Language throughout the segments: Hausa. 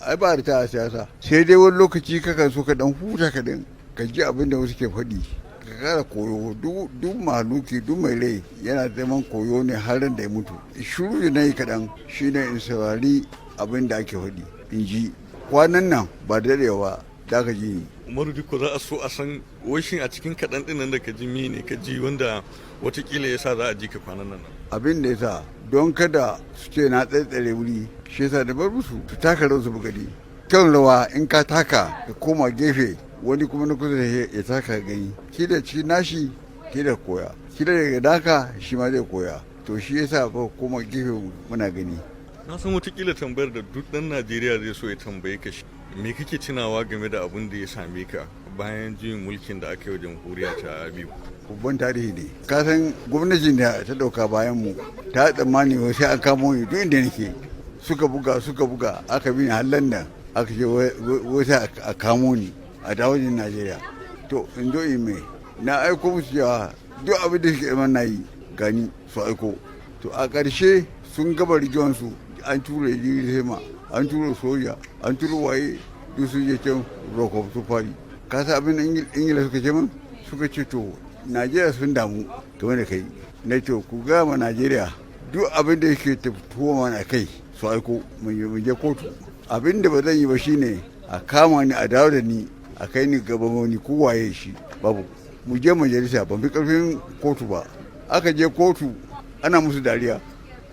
Ai ba ritaya a siyasa, sai dai wani lokaci kakan so ka dan huta kaɗan, ka ji abin da wasu ke faɗi, ka kara koyo. Duk mahaluki, duk mai rai yana zaman koyo ne har da ya mutu. Shiru da na yi kaɗan shine in saurari abin da ake faɗi, in ji. Kwanan nan ba daɗewa da ka ji ni. Umaru Dikko, za a so a san washin a cikin kaɗan ɗin nan da ka ji, ne ka ji wanda watakila ya sa za a ji ka kwanan nan? Abin da ya sa, don kada su ce na tsaitsare wuri, shi yasa da bar musu su taka rawar su gani. Kan rawa in ka taka ka koma gefe, wani kuma na kusa da ya taka gani, kila ci nashi, kila koya, kila daga daka shi ma zai koya. To shi yasa ba koma gefe muna gani. Na san watakila tambayar da duk ɗan Najeriya zai so ya tambaye ka shi: me kake tunawa game da abin da ya same ka bayan juyin mulkin da aka yi wa jamhuriya ta biyu? Babban tarihi ne. Ka san gwamnatin da ta dauka bayan mu ta tsammani wai sai an kamo ni duk inda nake. Suka buga, suka buga, aka bi ni har London, aka ce wai sai a kamo ni a dawo ni Najeriya. To in zo in mai na aiko musu cewa duk abin da suke na yi gani su aiko. To a ƙarshe sun gaba rigiwansu, an tura jirgin sama, an tura soja, an tura waye, duk sun je can rokof su fari. Ka san abin da Ingila suka ce min? Suka ce to Najeriya sun damu game da kai. Na ce ku gama Najeriya duk abin da yake tuwo mana kai su aiko mu je kotu. Abin da ba zan yi ba shine a kama ni, a dawo da ni, a kai ni gaban wani ko waye shi, babu. Mu je majalisa, ban fi karfin kotu ba. Aka je kotu ana musu dariya.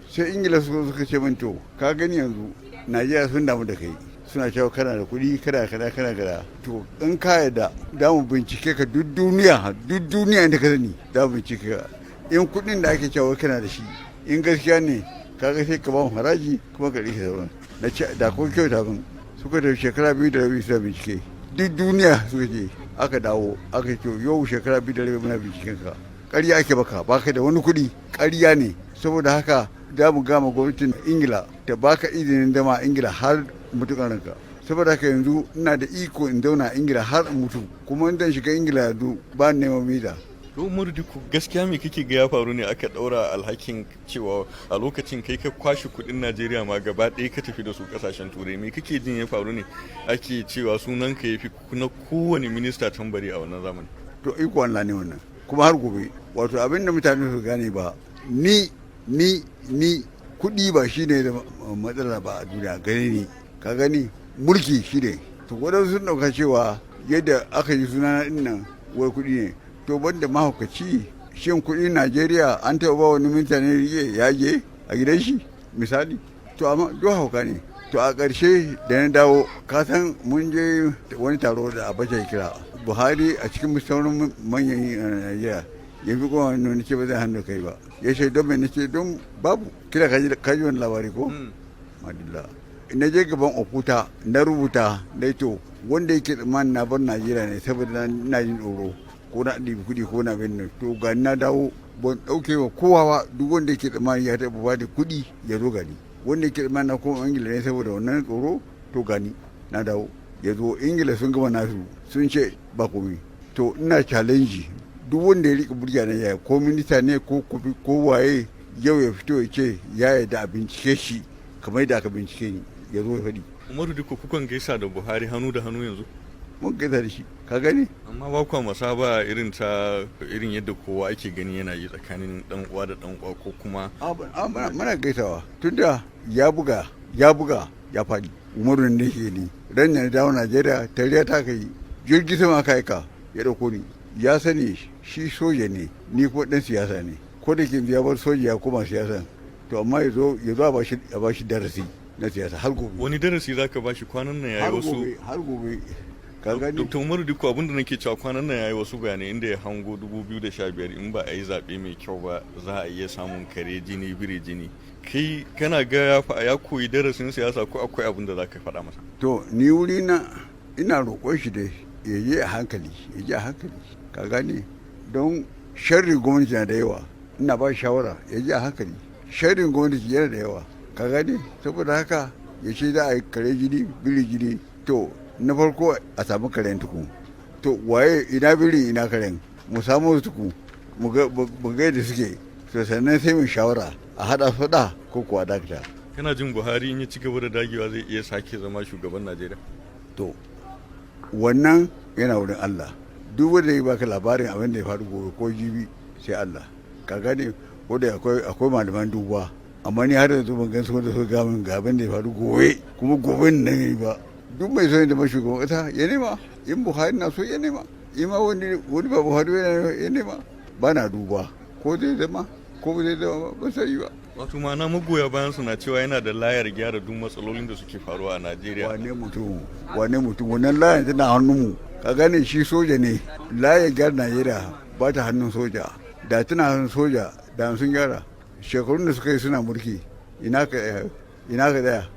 Sai Ingila suka ce min, to ka gani yanzu Najeriya sun damu da kai, suna cewa kana da kuɗi, kana kana kana kana. To in ka yarda da mu bincike ka duk duniya, duk duniya inda ka sani da mu bincike ka, in kuɗin da ake cewa kana da shi in gaskiya ne, kaga sai ka ba mu haraji kuma ka rike sauran. Na ce da ko kyauta min. Suka tafi shekara 2.5 suna bincike, duk duniya suka ce. Aka dawo aka ce yau shekara 2.5 muna binciken ka, ƙarya ake baka, baka da wani kuɗi, ƙarya ne. Saboda haka za mu gama gwamnatin Ingila ta baka izinin zama a Ingila har mutukan ranka. Saboda haka yanzu ina da iko in zauna a Ingila har in mutu, kuma in zan shiga Ingila yanzu ba neman visa. To Umaru Dikko, gaskiya me kake ga ya faru ne aka daura alhakin cewa a lokacin kai ka kwashe kudin Najeriya ma gaba ɗaya ka tafi da su kasashen Turai? Me kake jin ya faru ne ake cewa sunan ka yafi na kowane minista tambari a wannan zamani? To iko Allah ne wannan, kuma har gobe. Wato abin da mutane su gane ba, ni kuɗi ba shine da matsala ba a duniya gani ni. Ka gani, mulki shine. To wadansu sun ɗauka cewa yadda aka yi suna ɗin nan wai kuɗi ne. To banda mahaukaci, shin kuɗin Najeriya an taɓa ba wani mutane rike ya je a gidan shi misali? To amma duk hauka ne. To a ƙarshe da na dawo, ka san mun je wani taro da Abacha ya kira Buhari a cikin sauran manyan Najeriya. Ya fi kuma wani ce ba zai hannu kai ba. Ya ce don mai? Nace don babu. Kira kaji wani labari ko madalla. Na je gaban Oputa, na rubuta na to wanda yake tsammanin na bar Najeriya ne saboda na jin tsoro ko na ɗibi kuɗi ko na bin, to ga na dawo, ban ɗauke wa kowa ba. Duk wanda yake tsammani ya taɓa ba da kuɗi ya zo gani. Wanda yake tsammani na koma Ingila ne saboda wannan tsoro, to gani na dawo, ya zo. Ingila sun gama nasu, sun ce ba komai. To ina challenge duk wanda ya riƙe burja na yaya, ko minista ne ko ko waye, yau ya fito ya ce ya yarda a bincike shi kamar yadda aka bincike ni, ya zo ya faɗi. Umaru Dikko, kukan gaisa da Buhari hannu da hannu yanzu? Mun gaisa da shi, ka gani. Amma ba kwa musaba irin ta irin yadda kowa ake gani yana yi tsakanin dan uwa da dan uwa ko kuma? Muna gaisawa, tunda ya buga, ya buga, ya faɗi. Umaru ne ke ni ran na dawo Najeriya, tariya ta kai jirgi sama aka aika ya ɗauko ni. Ya sani shi soja ne, ni ko ɗan siyasa ne, ko da ke ya bar soja ya koma siyasa. To amma ya zo, ya zo a bashi darasi na siyasa har gobe. Wani darasi zaka bashi kwanan nan yayi har wasu gobe, har gobe, ka gani. Dr. Umaru Dikko, abinda nake cewa, kwanan nan yayi wasu bayanai inda ya hango 2015 in ba a yi zaɓe mai kyau ba za a iya samun kare jini biri jini. Kai kana ga ya koyi darasin siyasa ko akwai abin da za ka faɗa masa? To ni wuri na ina roƙon shi dai ya je a hankali, ya je a hankali, ka gane, don sharrin gwamnati na da yawa. Ina ba shi shawara ya je a hankali, sharrin gwamnati yana da yawa, ka gane. Saboda haka ya ce za a yi kare jini biri jini, to na farko a samu karen tuku. To waye, ina biri, ina karen? Mu samu su tuku, mu ga yadda suke. To sannan sai mu shawara a haɗa faɗa ko kuwa dakata. Kana jin Buhari in ya ci gaba da dagewa zai iya sake zama shugaban Najeriya? To, wannan yana wurin Allah. Duk wanda ya baka labarin abin da ya faru gobe ko jibi sai Allah. Ka gane, ko da akwai malaman duba, amma ni har yanzu ban gan su wanda suka ga min ga abin da ya faru gobe kuma gobe nan ne ba. Duk mai son ya zama shugaban kasa ya nema, in Buhari na so ya nema, in ma wani ba Buhari ya nema. Ba na duba ko zai zama ko ba zai zama ba, sai ba. Wato ma'ana magoya bayan su na cewa yana da layar gyara duk matsalolin da suke faruwa a Najeriya. Wane mutum, wane mutum, wannan layar tana hannunmu. Ka gane, shi soja ne, layar gyara Najeriya ba ta hannun soja. Da tana hannun soja da sun gyara. Shekarun da suka yi suna mulki, ina ka tsaya?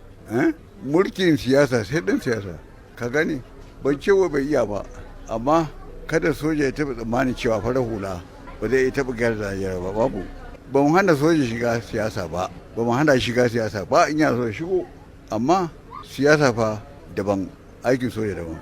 Mulkin siyasa sai dan siyasa. Ka gane, ban ce wai bai iya ba, amma kada soja ya taɓa tsammanin cewa farar hula ba zai iya taɓa gyara Najeriya ba, babu. Ba mu hana soja shiga siyasa ba, ba mu hana shiga siyasa ba in yana so shigo, amma siyasa fa daban, aikin soja daban.